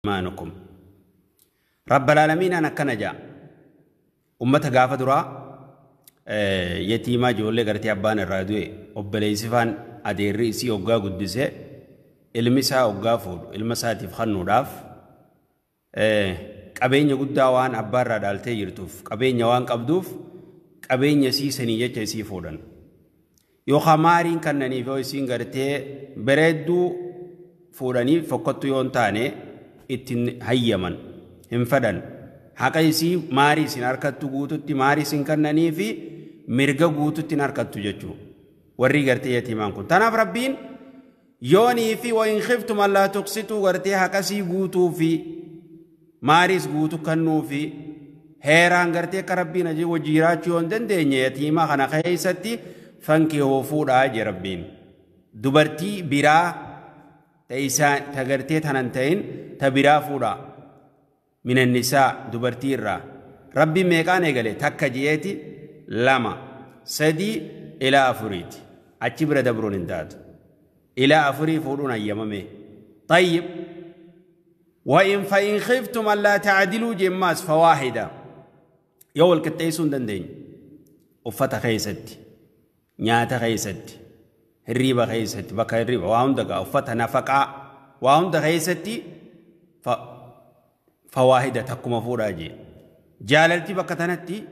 أيمانكم. رب العالمين أنا كنجا أمة غافة درا يتيما جولي غرتي أبان الرادوي أبليسفان أديري إسي أوغا قدسي ilmisaa hoggaa fuudhu ilma isaatiif kennuudhaaf qabeenya guddaa waan abbaarraa dhaaltee jirtuuf qabeenya waan qabduuf qabeenya siisanii jecha isii fuudhan. Yookaan maariin kannaniif yoo isiin gartee bareedduu fuudhanii fokkottu yoo hin taane ittiin hayyaman hin fedhan. Haqa isii maarii isin harkattu guututti maarii isin kannanii fi mirga guututti hin harkattu jechuudha. Warri gartee yatiimaan kun. Tanaaf Rabbiin yoonii fi wayin khiftum allaa tuqsituu gartee haqasii guutuu fi maariis guutuu kennuu fi heeraan gartee akka Rabbiin ajii wajji jiraachuu yoo hin dandeenye yatiimaa kana keessatti fankihuu fuudhaa jee Rabbiin. Dubartii biraa ta gartee tanan ta'in ta biraa fuudhaa. Minan nisaa dubartii irraa. Rabbiin meeqaan eegale takka ji'eeti 2 3 ilaa 4ti. Achi bira dabruun hin taatu. إلى أفري فورون أيامه. طيب وإن فإن خفتم ألا تعدلوا جماس فواحدة. يول كتيسون دندين أفتا خيست نياتا خيست الريبة خيست بكا الريبة وعندك أفتا نفقة وعندك خيست فواحدة تقوم فوراجي جاللتي بكا تنتي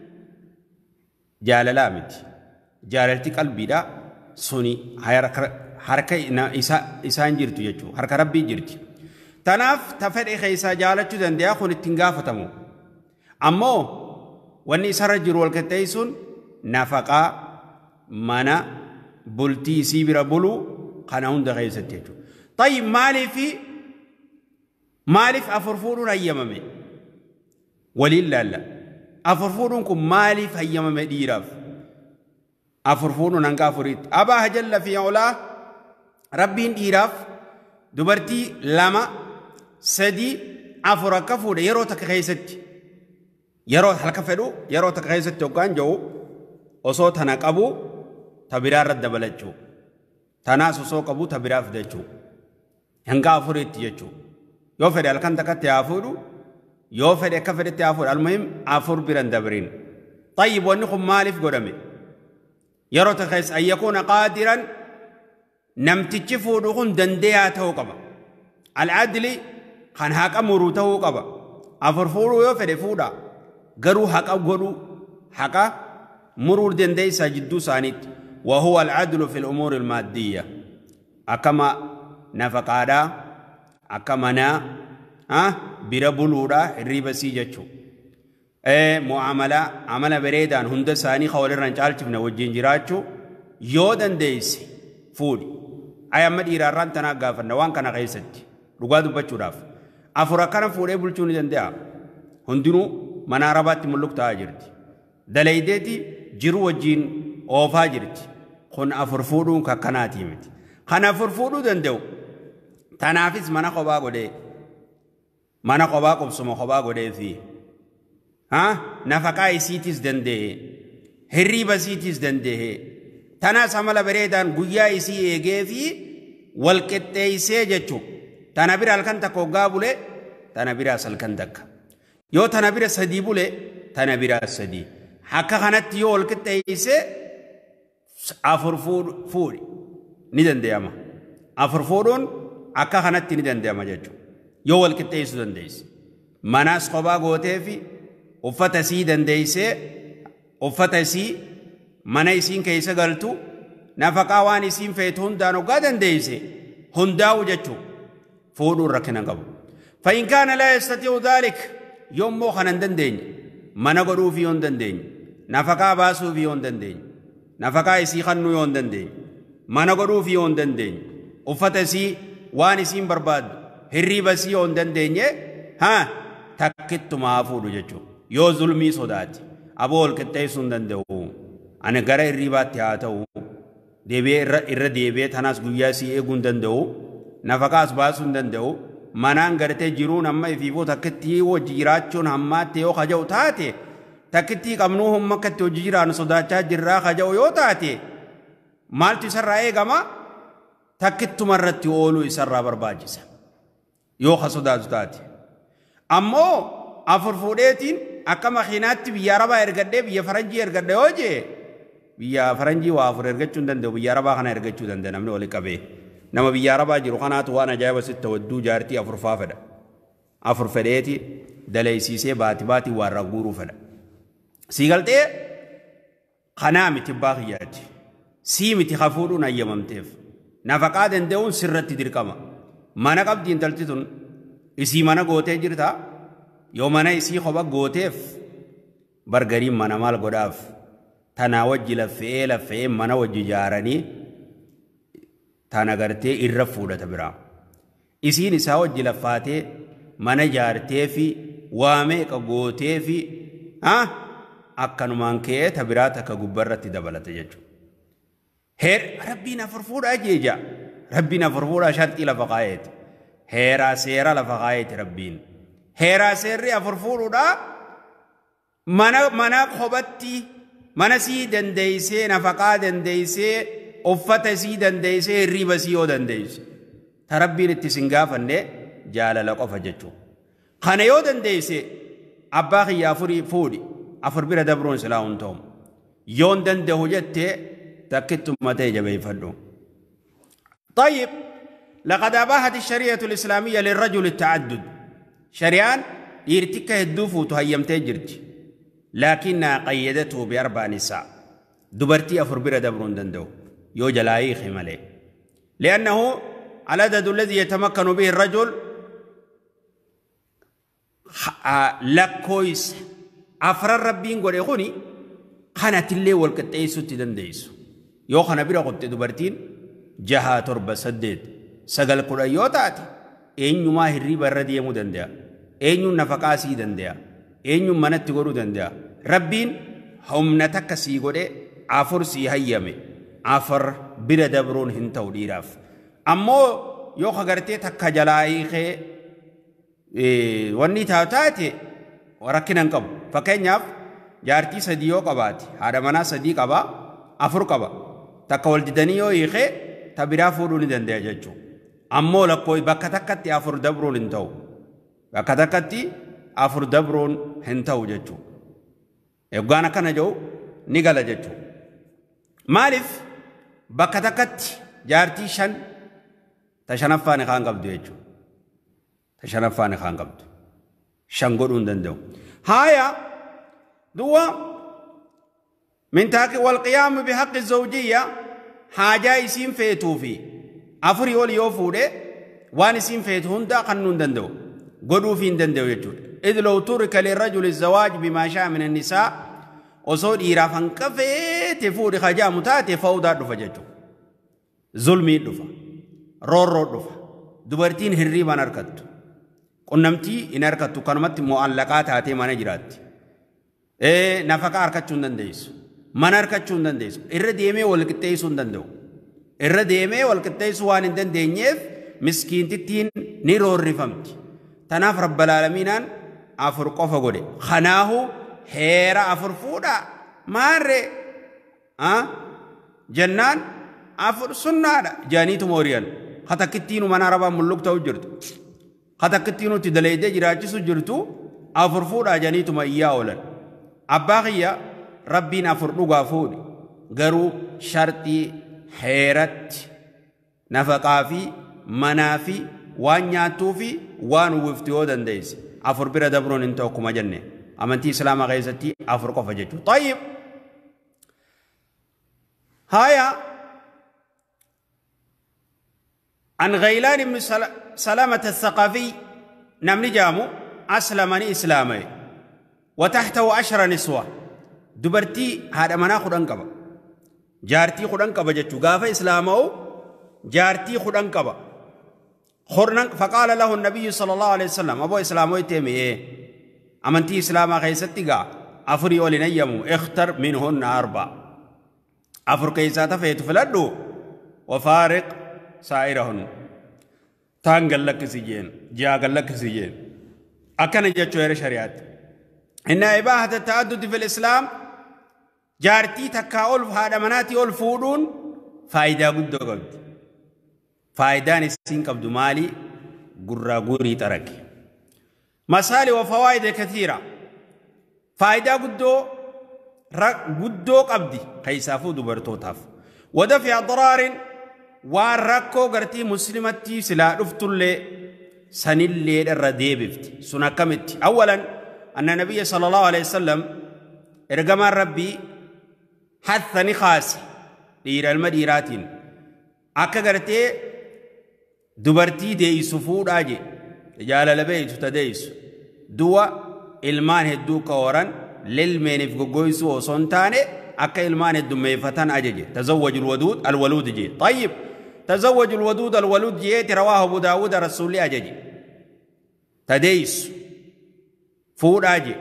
جاللامت جاللتي قلبي دا سوني harka isaan jirtu jechuudha. Harka Rabbii jirti. Tanaaf ta fedhe keessaa jaalachuu danda'a kun ittiin gaafatamu. Ammoo wanni isarra jiru wal qixxeessuun nafaqaa mana bultii isii bira buluu kana hunda keessatti jechuudha. Tayyib maaliif afur fuudhuun hayyamame? Waliin laalla. Afur fuudhuun kun maaliif hayyamame dhiiraaf? Afur fuudhuun hanga afuriitti. Abaa jalla fi ulaa Rabbiin dhiiraaf dubartii 2 3 4 akka fuudhe yeroo takka keessatti yeroo halka fedhu yeroo takka keessatti hoggaan jiru osoo tana qabu ta biraa irra dabalachuu tanaas osoo qabu ta biraa fidachuu hanga afuriitti jechuu yoo fedhe halkan takkatti haa fuudhu yoo fedhe akka fedhetti haa fuudhu almuhim afur biran dabriin. Tayyib wanni kun maaliif godhame? Yeroo takka keessa ayyakuuna qaadiran namtichi fuudhu kun dandeeyaa ta'uu qaba. Al-adli kan haqa muruu ta'uu qaba. Afur fuudhuu yoo fedhe fuudha. Garuu haqa godhuu haqa muruu dandeessaa jidduu isaaniitti. Wahuwa al-adlu fi al-umuuri al-maaddiyya. Akkama nafaqaadhaa, akka manaa, bira buluudhaa, hirriba sii jechuudha. Mu'amalaa amala bareedaan hunda isaanii kan walirra hin caalchifne wajjin jiraachuu yoo dandeesse fuudhi. Ay amma dhiiraarraan tanaa gaafanna waan kana keessatti dhugaa dubbachuudhaaf. Afur akkana fuudhee bulchuu ni danda'a. Hundinuu mana Arabaatti mulluq ta'aa jirti. Dalaydeeti jiru wajjin oofaa jirti. Kun afur fuudhuun kakkanaatii miti. Kan afur fuudhuu danda'u tanaafis mana kophaa godhee mana kophaa qubsuma kophaa godhee fi nafaqaa isiitis danda'e hirriiba isiitis danda'e tanaas amala bareedaan guyyaa isii eegee fi wal qixxeessee jechuudha. Tana bira halkan takka hoggaa bule tana biraas halkan takka. Yoo tana bira 3 bule tana biraas 3. Akka kanatti yoo wal qixxeessee afur fuudhi ni danda'ama. Afur fuudhuun akka kanatti ni danda'ama jechuudha. Yoo wal qixxeessuu dandeesse. Manaas kophaa gootee fi uffata isii dandeessee uffata isii mana isiin keessa galtu nafaqaa waan isiin feetu hundaan hoggaa dandeesse hundaa'u jechuudha. Fuudhuun rakkina hin qabu. فإن كان لا يستطيع ذلك yoommoo kana hin dandeenye mana godhuufii yoo hin dandeenye nafaqaa baasuufii yoo hin dandeenye nafaqaa isii kennuu yoo hin dandeenye mana godhuufii yoo hin dandeenye uffata isii waan isiin barbaaddu hirriiba isii yoo hin dandeenye takkittumaa fuudhu jechuudha. Yoo zulmii sodaate aboo wal qixxeessuu hin danda'u. Ani gara hirriibaatti haa ta'u deebi'ee irra deebi'ee tanaas guyyaa isii eeguu hin danda'u nafaqaas baasuu hin danda'u manaan gartee jiruun amma ifiifuu takkittii hojii jiraachuun hammaatti yoo kaja'u taate takkittii qabnuu humna akkatti hojii jiraannu sodaachaa jirraa kaja'u yoo taate maaltu isarraa eegama takkittumarratti ooluu isarraa barbaachisa yoo ka sodaatu taate. Ammoo afur fuudheetiin akka makiinaatti biyya Arabaa ergadhee biyya Faranjii ergadhe yoo jee biyya Faranjii waa afur ergachuu hin danda'u, biyya Arabaa kana ergachuu danda'a namni wali qabee. Nama biyya Arabaa jiru kanaatu waan ajaa'iba sitti wadduu jaartii afur faa fedha. Afur fedheeti daleeysiisee baati baati waa irraa guuruu fedha. Sii galtee kanaa miti abbaa kiyyaati. Sii miti hafuudhuun hayyamamteef. Nafaqaa danda'uun sirratti dirqama. Mana qabdi intalti tun isii mana gootee jirta. Yoo mana isii kopha gooteef bargariin mana maal godhaaf tanaa wajji laffe'ee laffe'ee mana wajji ijaaranii tana gartee irra fuudhata biraa. Isiin isaa wajji laffaatee mana ijaartee fi waa meeqa gootee fi akkanumaan ka'ee ta biraa takka gubbarratti dabalata jechuudha. Heer rabbiin afur fuudhaa jeeja. Rabbiin afur fuudhaa sharxii lafa kaa'eeti. Heeraa seera lafa kaa'eeti rabbiin. Heeraa seerri afur fuudhuudhaa mana kophatti mana sii dandeessee nafaqaa dandeessee uffata sii dandeessee hirriba sii yoo dandeesse. Ta rabbiin itti sin gaafanne jaalala qofa jechuudha. Kana yoo dandeesse abbaa kiyya afurii fuudhi afur bira dabruun silaa hin ta'u. Yoon danda'u jettee takkittummaa ta'e jabeeffadhu. طيب لقد أباحت الشريعة الإسلامية للرجل التعدد. شريان يرتك الدوف وتهيمتي جرت لكنها قيدته بأربع نساء. دبرتي أفر بira دبرون دندو يو جلاي خمالي لأنه العدد الذي يتمكن به الرجل لكويس أفر ربين قول يخوني قناة اللي والكتايسو تدنديسو يو خنا بira قبت دبرتين جها تربة سدد سقل قرأيو تاتي eenyumaa hirriba irra deemuu danda'a. Eenyuun nafaqaa sii danda'a. Eenyuun manatti godhuu danda'a. Rabbiin humna takka sii godhe afur sii hayyame. Afur bira dabruun hin ta'u dhiiraaf. Ammoo yoo kagartee takka jalaa hiikee wanni taate rakkina hin qabu. Fakkeenyaaf jaartii sadii yoo qabaate haadha manaa sadii qaba afur qaba. Takka wal didanii yoo hiikee ta biraa fuudhuu ni danda'a jechuudha. Ammoo lakkoo bakka takkatti afur dabruun hin ta'u. Bakka takkatti afur dabruun hin ta'u jechuudha. Eeggaan akkana jiru ni gala jechuudha. Maaliif bakka takkatti jaartii shan ta shanaffaan kaan qabdu jechuudha. Ta shanaffaan kaan qabdu. Shan godhuu hin danda'u. Haaya duwwa min taaqi wal qiyaamu bihaqqi zawjiyya haajaa isiin feetuu fi afurii ol yoo fuudhe waan isiin feetu hundaa kannuu hin danda'u godhuufii hin danda'u jechuudha. Idh law turika lirrajuli zawaaj bimaa shaa min annisaa osoo dhiiraaf hanqafeete fuudhi hajaamu taate fawdaa dhufa jechuudha. Zulmii dhufa, roorroo dhufa, dubartiin hirriiba hin harkattu, qunnamtii hin harkattu kanumatti mu'allaqaa taatee mana jiraatti. Nafaqaa harkachuu hin dandeessu, mana harkachuu hin dandeessu, irra deemee wal qixxeessuu hin danda'u. Irra deemee wal qixxeessuu waan hin dandeenyeef miskiintittiin ni roorrifamti. Tanaaf rabbal aalamiinaan afur qofa godhe. Kanaahu heera afur fuudhaa maarree jennaan afur sunnaadha jaaniitu mooriyan. Katakkittiinu mana arabaa mulluq ta'u jirtu. Katakkittiinu itti daleedee jiraachisu jirtu afur fuudhaa jaaniituma iyyaa oolan. Abbaa kiyya rabbiin afur dhugaa fuudhi garuu sharxii heeratti nafaqaa fi manaa fi waan nyaattuu fi waan uwwiftu yoo dandeesse afur bira dabruun hin ta'u akkuma jenne amantii islaamaa keessatti afur qofa jechuudha. Tayyib haya an Ghaylaan ibn Salamata Thaqafi namni jaamu aslamani islaamee wa taxtahu 10 niswa dubartii haadha manaa 10 qaba. Jaartii 10 qaba jechuu gaafa islaama'u jaartii 10 qaba. فقال له النبي صلى الله عليه وسلم أبو إسلامه تيمي أمنتي إسلاما خيستي قا أفري ولنيمو اختر منهن 4 أفر كيساتا فيتفلدو وفارق سائرهن تانقل لك سجين جاقل لك سجين أكن جاتشو شريعات إن إباحة التعدد في الإسلام جارتي تكا ألف هذا مناتي ألف فودون فايدة قد قد فايدان السين قبض مالي قرى قري ترك Masaali wa fawaa'ida kathiira. Faayidaa guddoo qabdi keessaafuu dubartootaaf. Wadafi adraarin waan rakkoo gartii muslimattii silaa dhuftullee sanillee irra deebifti. Sun akkamitti? Awwalan anna nabiyya sallallahu alaihi wasallam ergamaan rabbii hathani kaase dhiira ilma dhiiraatiin akka gartee dubartii deeysu fuudhaa je jaalala beeytu ta deeysu du'a ilmaan hedduu ka horan lilmeeniif goggoysuu osoo hin taane akka ilmaan heddummeeffatan ajaje. Tazawwaju alwaduud alwaluud je. Tayyib tazawwaju alwaduud alwaluud jeeti rawaahu Abu Daawud rasuulli ajaje. Ta deeysu fuudhaa je.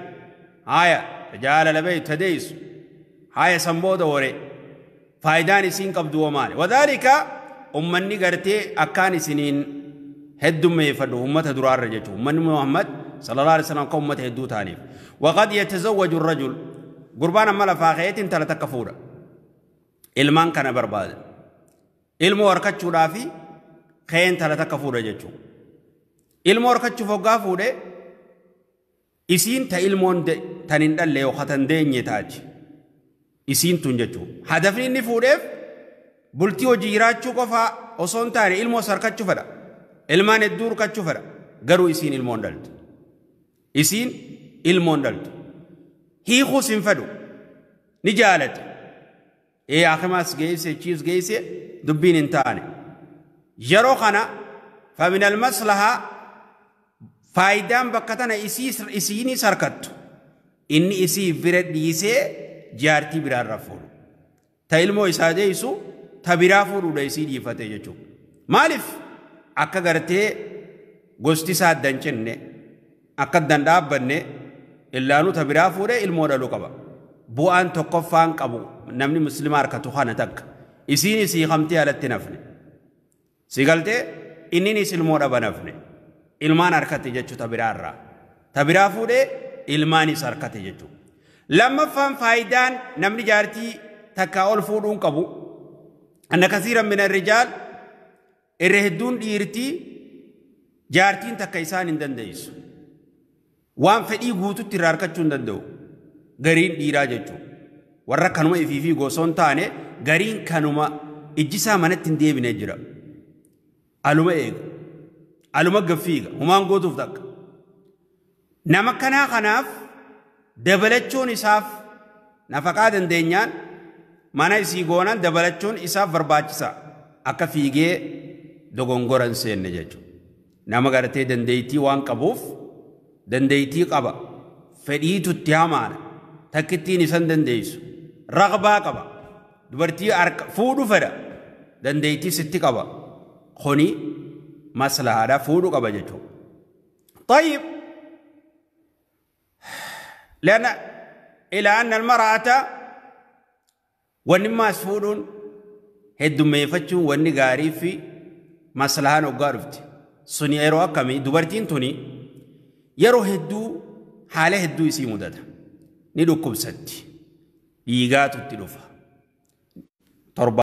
Haya jaalala beeytu ta deeysu haya san booda hore faayidaan isiin qabdu maali? Wadaalika ummanni gartee akkaan isiniin heddummeeffadhu ummata duraarra jechuudha. Ummanni Muhammad sallallahu alaihi wasallam akka ummata hedduu ta'aniif. Waqad yatazawwaju rajul gurbaan amma lafaa ka'eetiin intala takka fuudha. Ilmaan kana barbaada. Ilmoo harkachuudhaafi ka'ee intala takka fuudha jechuudha. Ilmoo harkachuuf hoggaa fuudhe isiin ta ilmoon tan hin dhalle yookaan tan deenye taati. Isiin tun jechuudha. Hadafni inni fuudheef bultii hojii jiraachuu qofaa osoo hin taane ilmoo harkachuu fedha. Ilmaan hedduu harkachuu fedha. Garuu isiin ilmoon dhaltu. Isiin ilmoon dhaltu. Hiikuus hin fedhu. Ni jaalata. Ee akimaas geesse chiis geesse dubbiin hin taane. Yeroo kana famin almaslahaa faayidaan bakka tana isiinis harkattu. Inni isii bira dhiisee jaartii biraarra fuudhu. Ta ilmoo isaa deessu ta biraa fuudhuudha isii dhiifate jechuudha. Maaliif akka gartee gosti isaa adda hin cinne akka adda hin dhaabbanne illaanuu ta biraa fuudhee ilmoo dhaluu qaba. Bu'aan tokkoffaan qabu namni musliima harkatu kana takka. Isiin isii hamtee alatti nafne. Si galtee inninis ilmoo dhaba nafne. Ilmaan harkate jechuudha ta biraarraa. Ta biraa fuudhee ilmaanis harkate jechuudha. Lammaffaan faayidaan namni jaartii takkaa ol fuudhuun qabu anna kasiiran min arrijaal irra hedduun dhiirtii jaartiin takka isaan hin dandeessu. Waan fedhii guututti irraa harkachuu hin danda'u. Gariin dhiiraa jechuudha. Warra kanuma ifiifii gosoo hin taane gariin kanuma ijjisaa manatti hin deebine jira. Aluma eega. Aluma gaffiiga. Humaan gootuuf takka. Nama kanaa kanaaf dabalachuun isaaf nafaqaa dandeenyaan mana isii goonaan dabalachuun isaaf barbaachisa. Akka fiigee dogongora hin seenne jechuudha. Nama gartee dandeettii waan qabuuf dandeettii qaba. Fedhiitu itti hamaadha. Takkittiin isan dandeessu. Raqbaa qaba. Dubartii fuudhu fedha. Dandeettii sitti qaba. Kuni maslahaadha fuudhu qaba jechuudha. Tayyib. لأن إلى أن المرأة والنماس فودون هدو ميفتشون والنغاري في مصلحان وقارفت سني ايرو أكمي دوبرتين توني يرو هدو حالة هدو يسي مدد ندو كبستي إيغاتو تلوفا تربا.